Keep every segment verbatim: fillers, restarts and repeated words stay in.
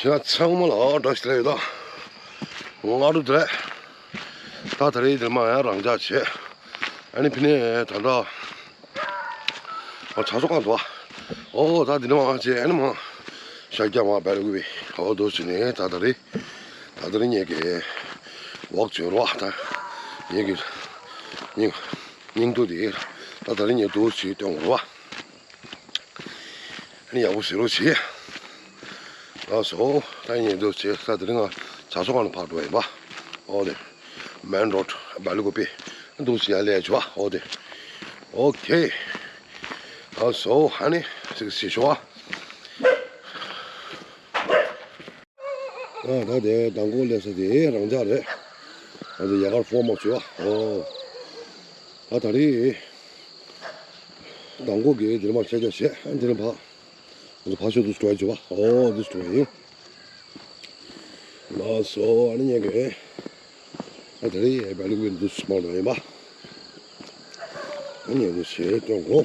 ཡ་ཚང་མ་ལ་བཀྲ་ཤིས་བདེ་ལེགས། ད་སྔ་དྲོ་བདེ་ལེགས། ད་ད་རེས་དེ་མ་ཡང་རང་འཇགས་བྱས། ཨ་ནི་ཕི་ནས་ད་ལྟ་ཨ་ཇ་ཚོ་གང་འདུག་ཨ། ཨོ་ད་དེ་ནས་མ་བྱས་ཨ་ནི་མ་ཤར་རྒྱག་མ་བལ་གུ་བི་ཨོ་དོ་ཞིག་ནས་ད་ད་རེས་ད་ད་རེས་ངས་ཀྱི་ཝོག་བྱོས་རོགས། ད་ངས་ཀྱི་སྙིང་སྙིང་སྡུག་དེ་ད་ད་རེས་ངས་དོ་ཞིག་སྟོན་དགོས་རོགས། ཨ་ནི་ཡག་པོ་བཟོས་རོགས་བྱེད། ལགས་སོ། ད་ཡིན་འདུག་བྱེད་ས་དེ་རིང་ང་ཇ་ཚོ་ཁང་ལ་ཕར་འགྲོ་ཡིན་པ། ཨོ་དེ། མེན་རོད་སྦ་ལི་ཀོ་པི། འདུག་བྱེད་ཡ་ལས་བྱུ་བ་ཨོ་དེ། ཨོ་ཁེ། ལགས་སོ། ཨ་ནི་ཟིག་ཟིག་ཞུ་བ། ཨ་ད་དེ་མདང་དགོང་སླེབས་ས་དེ་རང་འཇགས་རེད། ཨ་དེ་ཡ་གར་ཧྥོ་མ་བྱུ་བ་ཨོ། ད་ད་རེས། མདང་དགོང་གི་འདིར་མ་ཆ་ཆ་བྱས་འདིར་ཕ། འདི་ཕ་ཤོ་འདུ་སྤྲོ་བྱེད་པ་ཨོ་འདུ་སྤྲོ་ཡིན། ལགས་སོ། ཨ་ནི་ཉེ་གི་ཨ་ད་རེས་བལ་ལུགས་པའི་འདུ་སྤྲོ་ཡིན་པ། ཨ་ནི་འདུ་བྱེད་སྟོན་གོ།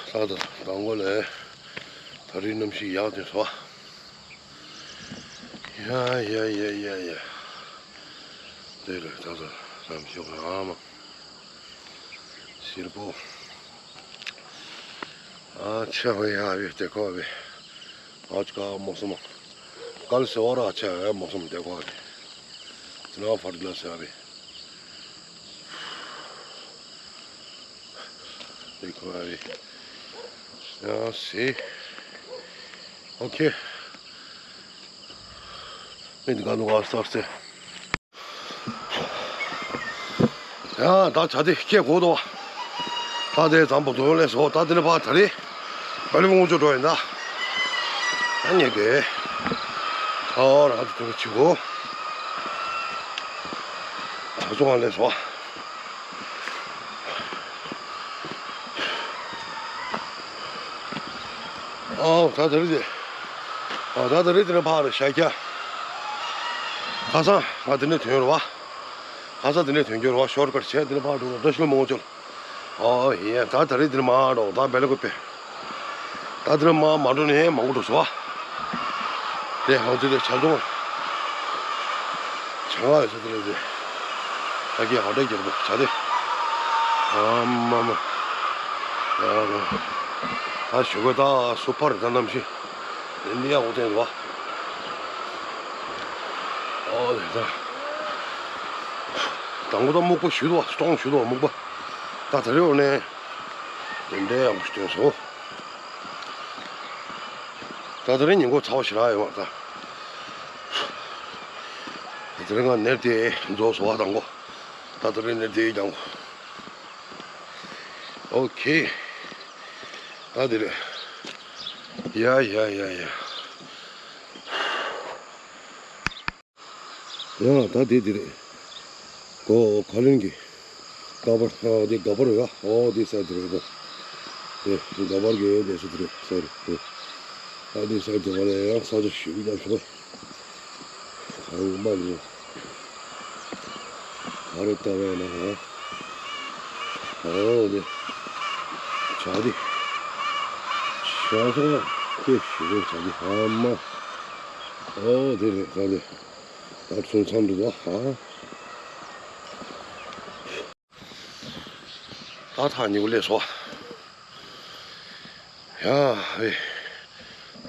ད་ད་མདང་དགོང་ལས་ད་རེས་གནམ་གཤིས་ཡག་དེ་སོ། ཡ་ཡ་ཡ་ཡ་ཡ། དེ་རེད་ད་ད་ལམ་ཤོག་ཨ་མ། སེར་པོ། ཨ་ཆ་ཧོ་ཡ་བེ་དེ་ཁོ་བེ། आज का मौसम कल से और अच्छा है मौसम देखो अभी। इतना फर्क लग रहा है अभी। देखो अभी। यहाँ से। ओके। मैं निकालूंगा आस्ते आस्ते। ཡ་ད་ཆ་དེ་སྐྱེ་གོ་དོ། ད་དེ་འཛམ་བུ་གླིང་ལས་སོ་ད་དེ་ནས་ཕར་ད་རེས་བལ་པོ་ངུ་ཅོ་འགྲོ་ཡིན་ད། ཨ་ཉེ་གེ། ཨོ་ར་དེ་དེ་ཆི་གོ། ད་ཚོ་ང་ལས་སོ། ཨོ་ད་དེ་རེད་དེ། ཨོ་ད་དེ་རེད་དེ་ནས་ཕར་ཤ་རྒྱག་ཁ་སང་ང་དེ་ནས་ཐོན་རོ་བ། ཁ་སང་དེ་ནས་ཐོན་རྒྱུ་རོ་བ་ཤོར་ཀར་བྱས་དེ་ནས་ཕར་འགྲོ་ར་འདྲ་ཤོར་མང་ཆོལ། ཨོ་ཡེ་ད་ད་རེས་དེ་ནས་མ་འགྲོ་ད་བེ་ལ་ཀོ་པེ། ད་དེ་ནས་མ་མ་འགྲོ་ནས་མང་པོ་འགྲོ་སོ་བ། དེ་ཧང་ཚུལ་དེ་ཆ་ཚོང་། ཆང་ཨ་ཡོད་ས་དེ་རེད་དེ། ད་གི་ཧ་ཏེ་རྒྱག་པོ་ཆ་དེ། ཨ་མ་མ། ཨ་མ། ད་ཞུ་གི་ད་སུ་ཕར་ད་ནམ་ཤི། འདི་ཡག་པོ་བསྟན་འདུག་ཨོ་ད། དང་པོ་ད་སྨུག་པ་ཞུ་འདུག་སྟོང་ཞུ་འདུག་སྨུག་པ། ད་ད་རེ་འོ་ནས། འདི་འདྲའི་ཡག་པོ་བསྟན་སོང་། ད་ད་རེས་ཉིན་གུང་ཚ་བ་ཞེ་དྲག་ཡོད་མ་རེད་ད། ད་ད་རེས་ང་ནེར་དེ་རྫོགས་སོང་བ་དང་གོ། ད་ད་རེས་ནེར་དེ་ཀྱང་གོ། ཨོ་ཁེ། ད་དེ་རེད། ཡ་ཡ་ཡ་ཡ། ཡང་ད་དེ་དེ་རེད། གོ་ཁ་ལོན་གྱི་ག་པར་ཨ་དེ་ག་པར་ཡ་ཨོ་དེ་ས་དེ་རེད་གོ། དེ་ག་པར་གྱི་དེ་ས་དེ་རེད་ས་རེད་དེ། ཨ་དེ་ས་དེ་བ་ལས་ཡང་ས་ཆ་ཞིག་ཡག་ཤོས་གང་མ་རེད། ག་རེ་ལྟ་བས་ན་ཨོ་དེ་བྱ་དེ་བྱ་སོང་ཡ་དེ་ཞིག་རེད་བྱ་དེ་ཨ་མ་ཨོ་དེ་རེད་ས་དེ། ད་ཚུན་ཚང་འདུག་བ། ད་ཐག་ཉེ་བོ་སླེབས་སོ། ཡ་ཨེ།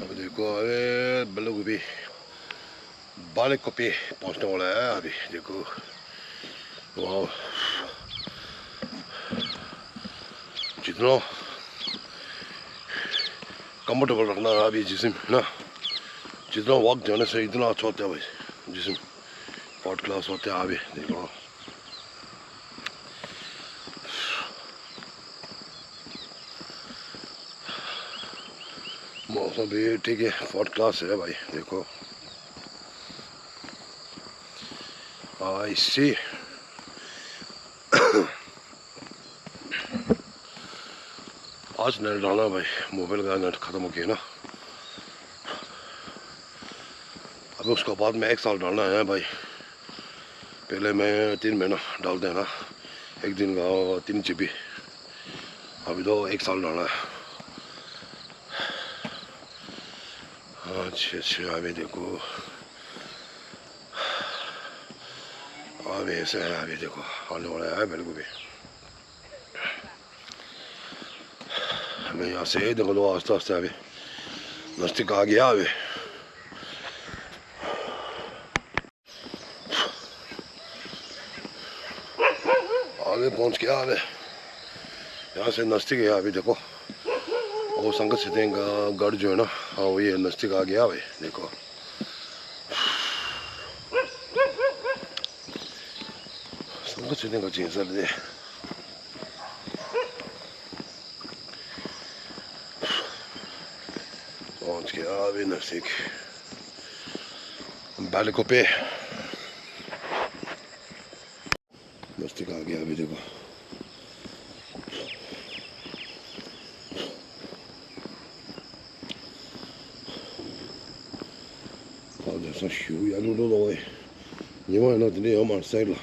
ད་བ་དེ་ཀོ་ཨེ་བ་ལ་ཀོ་པི། བ་ལ་ཀོ་པི་པོང་སྟོང་ལ་ཨ་བི་དེ་ཀོ། ཝའོ། ཇི་ལྟར་ཀམ་པོ་ཊེ་བལ་རག་ན་ཨ་བི་ཇི་སིམ་ན། ཇི་ལྟར་ཝག་ཇ་ན་སེ་ཡི་ཏི་ན་ཚོ་ཏེ་བ་ཇི་སིམ། ཕར་སི་ཀ་ལ་སི་ཚོ་ཏེ་ཨ་བི་དེ་ཀོ། मौसम भी ठीक है, फर्स्ट क्लास है भाई। देखो, आई सी। आज नेट डालना भाई, मोबाइल का नेट खत्म हो गया ना। अभी उसके बाद में एक साल डालना है भाई। पहले मैं तीन महीना डाल देना, एक दिन का तीन जी बी। अभी तो एक साल डालना है। छे छे आवे देखो। आवे से आवे देखो। आने वाला है बिल्कुल भी। मैं यहाँ से देखो तो आस्ते आस्ते आवे। नजदीक आ गया आवे। आवे पहुंच गया आवे। यहाँ से नजदीक है अभी देखो। वो संगत सिद्धेन का गढ़ जो है ना, हाँ, वही है, नजदीक आ गया भाई, देखो। संगत सिद्धेन का चेंजर दे। पहुंच गया अभी नजदीक। बालकोपे। नजदीक आ गया अभी देखो। ད་དེང་སང་ཞུ་ཡ་ལུ་ལུ་ལོ་བས། ཉི་མ་ཡིན་ན་དེ་འདྲ་ཡོད་མ་རེད་སའིཌ་ལ།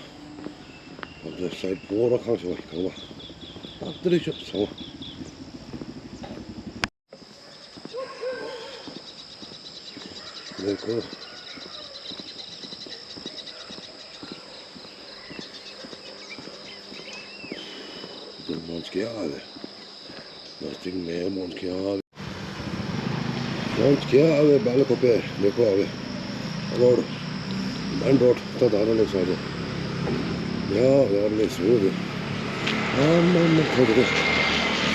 ད་དེ་སའིཌ་ཕོ་ར་ཁང་ཞིག་བ་གང་བ། ཨ་ཏི་རི་ཤོག་ཚང་བ། देखो। पहुंच गया आवे। नजदीक में पहुंच गया आवे। पहुंच गया आवे, बालकोपे। देखो आवे। रोड। Main road. तो दादा ले सो दे। या यार ले सो दे। हम हम खो दे।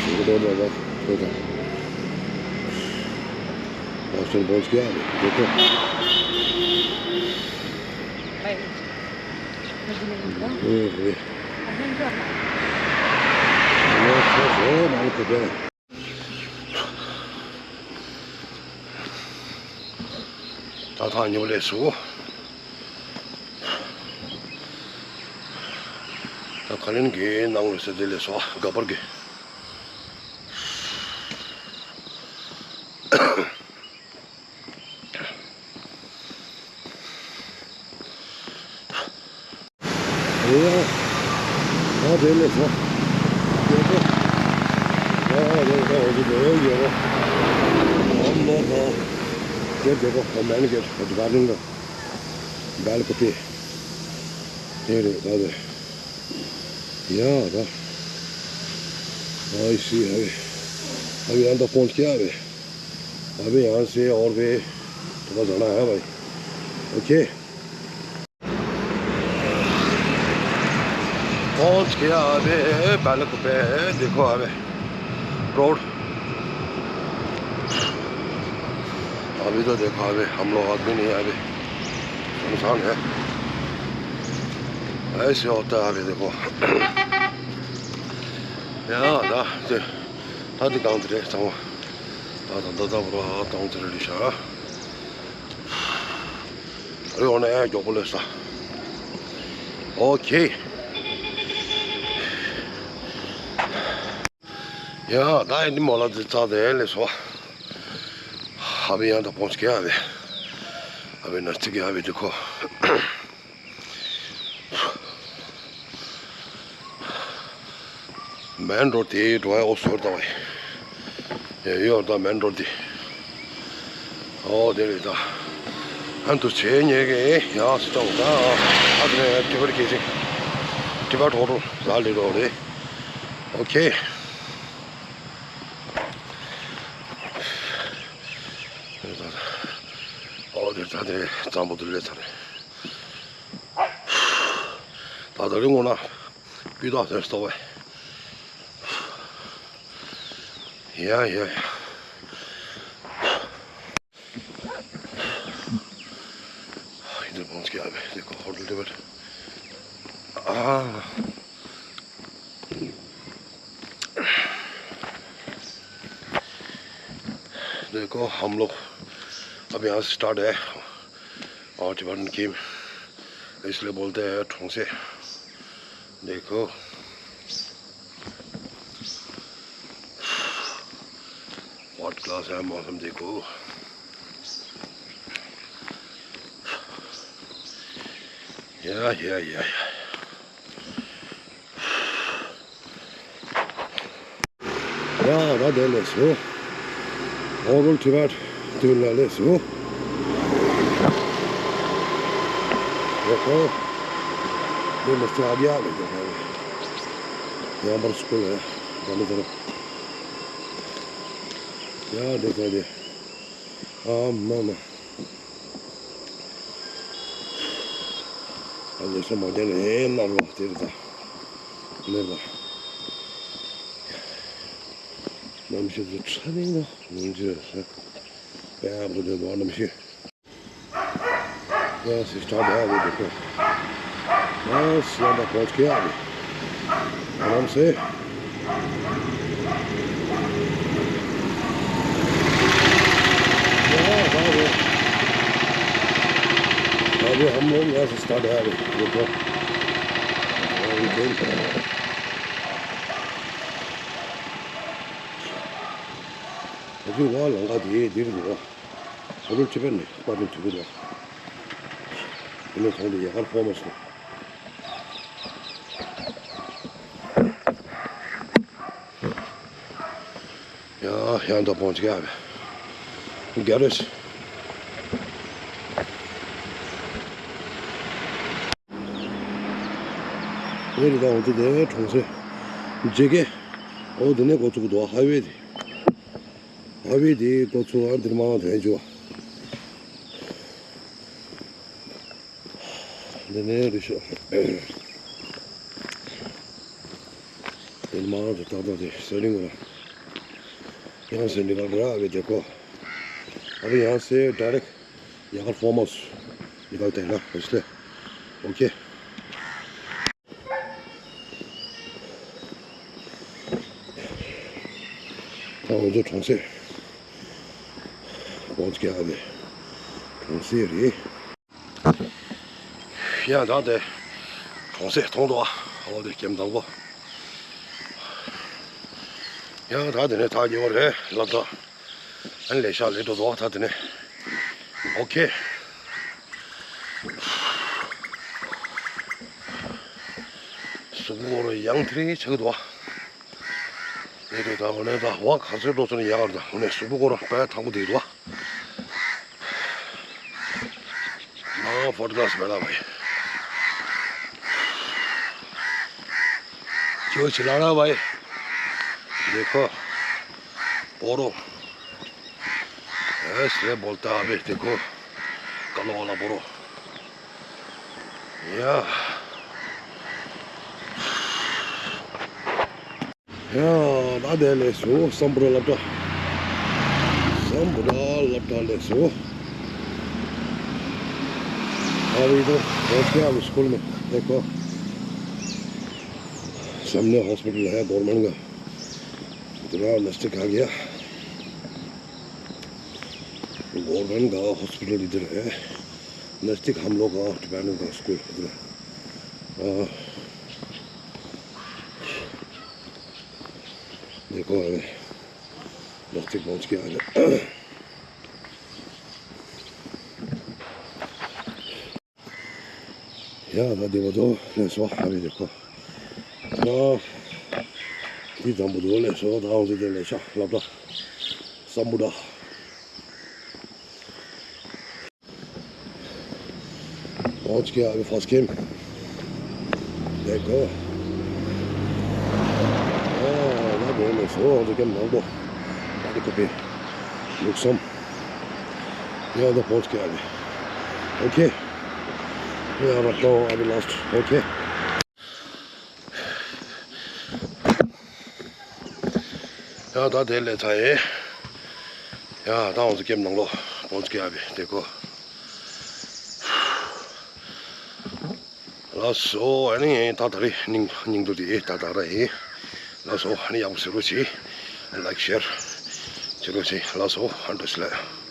सो दे बाबा। सो दे। हॉस्टल पहुंच गया आवे। देखो। ओए, ओए। बालकोपे। ད་ཐང་ཉོ་ལས་སུ། ད་ག་ལེན་གི་ནང་ལ་སེ་དེ་ལས་སོ་ག་པར་གི། ཨ་དེ་ལས་སོ། ཨ་དེ་ལས་སོ། འོ་དེ་ཡོད་རེད། ཨ་མོ་ཧོ། དེ་དེ་གོ་ཧོ་མན་གེ་ཧོ་དེ་བ་རིང་གོ། བལ་ཀོ་པི། དེ་རེད་ད་དེ། ཡ་ད། ཨའི་སི་ཨ་བེ། ཨ་བེ་ཡང་ད་ཕོན་སྐྱ་བེ། ཨ་བེ་ཡང་སེ་ཨོར་བེ། དུ་བ་ཟ་ན་ཡ་བེ། ཨོ་ཁེ། पहुंच गया अबे बालकोपे। देखो अबे रोड। अभी तो देखो अबे हम लोग आदमी नहीं है अबे। सुनसान है। ऐसे होता है अभी देखो। या दा। ད་འདི་གང་དེ་རེད་ཚང་མ། ད་ད་ད་ད་བོ་ད་གང་དེ་རེད་ཤག་རེད་འོ་ན་ཡ་མགྱོགས་པོ་སླེབས་ས། ཨོ་ཁེ། ཡ་ད་ཡ་འདི་མོ་ལ་འདི་ཚ་དེ་སླེབས་སོ། ཧ་བི་ཡང་ད་ཕོན་སྐྱ་བེ། ཨ་བེ་ན་ཅིག་ཡ་བེ་འདི་ཁོ། མེན་རོ་དེ་འགྲོ་ཡ་འོ་ཟོར་ད་བ་ཡ་ཡོད་ད་མེན་རོ་དེ། ཨོ་དེ་རེད་ད། ཨན་དུ་ཆེ་ཉེ་གེ་ཡ་སི་ཏོང་ད། ཨ་དེ་ཊི་བར་ཁེ་ཅིག་ཊི་བར་ཧོ་ཊེལ་ཟ་ལེ་རོ་རེད། ཨོ་ཁེ། ཨོ་དེ་ད་དེ་གཙང་པོ་དུ་ལེ་ཚ་རེད། ད་ད་རིང་ངོ་ན། སྤུས་དག་ལྡན་ས་བས། ཡ་ཡ་ཡ། इधर पहुंच गया अबे देखो होटल टेबल। हाँ। देखो हम लोग अब यहाँ से स्टार्ट है। और टिबेटन गेम इसलिए बोलते हैं ठोंसे। देखो फर्स्ट क्लास है मौसम देखो। या या या। ཡ་ད་དེ་ལས་སོ། ཨོ་རོལ་ཊི་བེཊ་དེ་ལ་ལས་སོ། ཁོ། འདི་མི་སྐྱ་རྒྱ་ལ་རྒྱ་ལ། ཡང་པར་སྐུལ་ལ། རྒྱ་ལ་དེར། ཡ་འདི་ཚ་འདི། ཨ་མ་མ། ཨ་ལེ་སོ་མ་རྒྱ་ལ་ཧེ་ན་རོ་དེར་ད། ནེ་ར། ནམ་ཞིག་ཏུ་ཁྲ་ནི་ན་ཉིན་རྗེས་ས། པའི་ཨ་བུ་དེ་དོ་ནམ་ཞིག་ཡང་སི་སི་ཊར་ཊི་ཧ་ལས་འདུག་གོ། ཡང་སི་ཡང་ད་གོང་ཁེ་ཨ་ལས། ཨ་ནམ་སེ། ཡང་ད་རེད། ད་རེད་ཧམ་ལོང་ཡང་སི་སི་ཊར་ཊི་ཧ་ལས་འདུག་གོ། ཨ་ཡིན་གོ། ད་དུས་ང་ལང་ཀ་དེ་འདིར་འདུག་གོ། ཧོ་ལུ་ཅི་པན་ནི་པར་ནི་ཐུག་གི་འདུག་དེ་ནས་མཐོང་དུ་ཡ་གར་ཧོ་མ་སོང་། ཡ་ཡང་དུ་བོང་ཅིག་ཡ་བས་ག་རེ་ཞིག་ངེད་རི་དང་འོ་དེ་དེ་གྲོང་གསེབ་ཇེ་གེ་འོ་དེ་ནས་འགོ་ཚུགས་འདུག་ཧ་ཝེ་དེ། ཨ་བི་དེའི་ལྟོ་ཚོ་ཨ་འདིར་མང་དོན་ཅུ། འདི་ནས་རི་ཤོ། འདིར་མང་དུ་ཏག་ཏག་དེ་ས་རིང་གོ། ཡང་སེ་འདི་ག་ར་ཨ་བི་དེ་ཀོ། ཨ་བི་ཡང་སེ་ཌའི་རེག་ཡ་གར་ཧོ་མ་སོང་། འདི་ག་དེ་ར་ཨེ་སི་ལེ། ཨོ་ཁེ། ད་འོ་ཚོ་གྲོང་གསེབ། བོང་ཙི་ཀ་ཨ་བི་གྲོང་གསེབ་རེད། ཡང་ད་དེ་གྲོང་གསེབ་མཐོང་འདུག་ཨ། འོ་དེ་ཀེམ་དང་པོ། ཡང་ད་དེ་ནས་ད་ཉོ་རེད་ལབ་ད། ཨ་ནི་ལས་ཤག་ལས་འགྲོ་འདུག་ད་དེ་ནས། ཨོ་ཁེ། གཟུགས་པོ་ཡང་དེ་རིང་ཆགས་འདུག་ཨེ་རེད་ད། འོ་ནས་ད་བ་ག་ཚོད་འགྲོ་ཚོད་ནས་ཡག་རེད་ད། འོ་ནས་གཟུགས་པོ་ཁོ་རང་དཔེ་ཐང་པོ་དེ་འདུག་ཨ། ཕོ་ཊོ་གྷ་ར་ཕི་བེ་ལ་བའི། ཁྱོད་ཆི་ལ་ར་བའི། དེ་ཁོ། པོ་རོ། ཨེ་སེ་བོལ་ཏ་བེ་དེ་ཁོ། ཀ་ལོ་ལ་པོ་རོ། ཡ། ཡ། ད་དེ་ལས་སུ་སམ་བྷོ་ཊ་སློབ་གྲྭ། སམ་བྷོ་ཊ་སློབ་གྲྭ་ལས་སུ། ཨ་རི་དང་ཧོ་སི་ཀ་ལི་སྐུལ་ནས་དེ་ཁོ། སམ་ནེ་ཧོ་སི་པི་ཊལ་ཧེ་གོར་མེན་ག་དེ་ར་ནེ་སི་ཊིག་ག་གི་ཡ། གོར་མེན་ག་ཧོ་སི་པི་ཊལ་དེ་ར་ནེ་སི་ཊིག་ཧམ་ལོ་ག་ཏི་པ་ནེ་ག་སྐུལ་དེ་ར། ཨ། འདི་ཁོ་རེད། ལག་རྩེད་སྤོང་ཅིག་ཨ་རེད། ཡ་ད་འདི་བ་དོ་ལས་སོ་ཨ་རེད་འདི་ཁོ། ཨ། འདི་དང་པོ་དོ་ལས་སོ་ད་འོང་ཚེ་དེ་ལས་ཤ་ལབ་ད། སམ་བྷོ་ཊ། Once again, our first game. There you go. Oh, that one is, oh, the game number. That could be. Look some. Yeah, the points can. Okay. Yeah, but no, I lost. Okay. ཡ་ད་དེ་ལས་ཚ་ཡེ། ཡ་ད་འོང་ཚེ་ཀེམ་ནང་ལོ་བོང་ཚེ་ཀེ་ཨ་བི་དེ་ཀོ། ལགས་སོ་ཨ་ནི་ད་ད་རེས་སྙིང་སྙིང་དུ་དེ་ད་ད་ར་ཡིན། ལགས་སོ་ཨ་ནི་ཡག་པོ་ཟེར་རོ་ཆེ། ལའིཀ་ཤེར་བྱེད་རོ་ཆེ། ལགས་སོ་ཨ་འདྲ་ཞིག་ལ།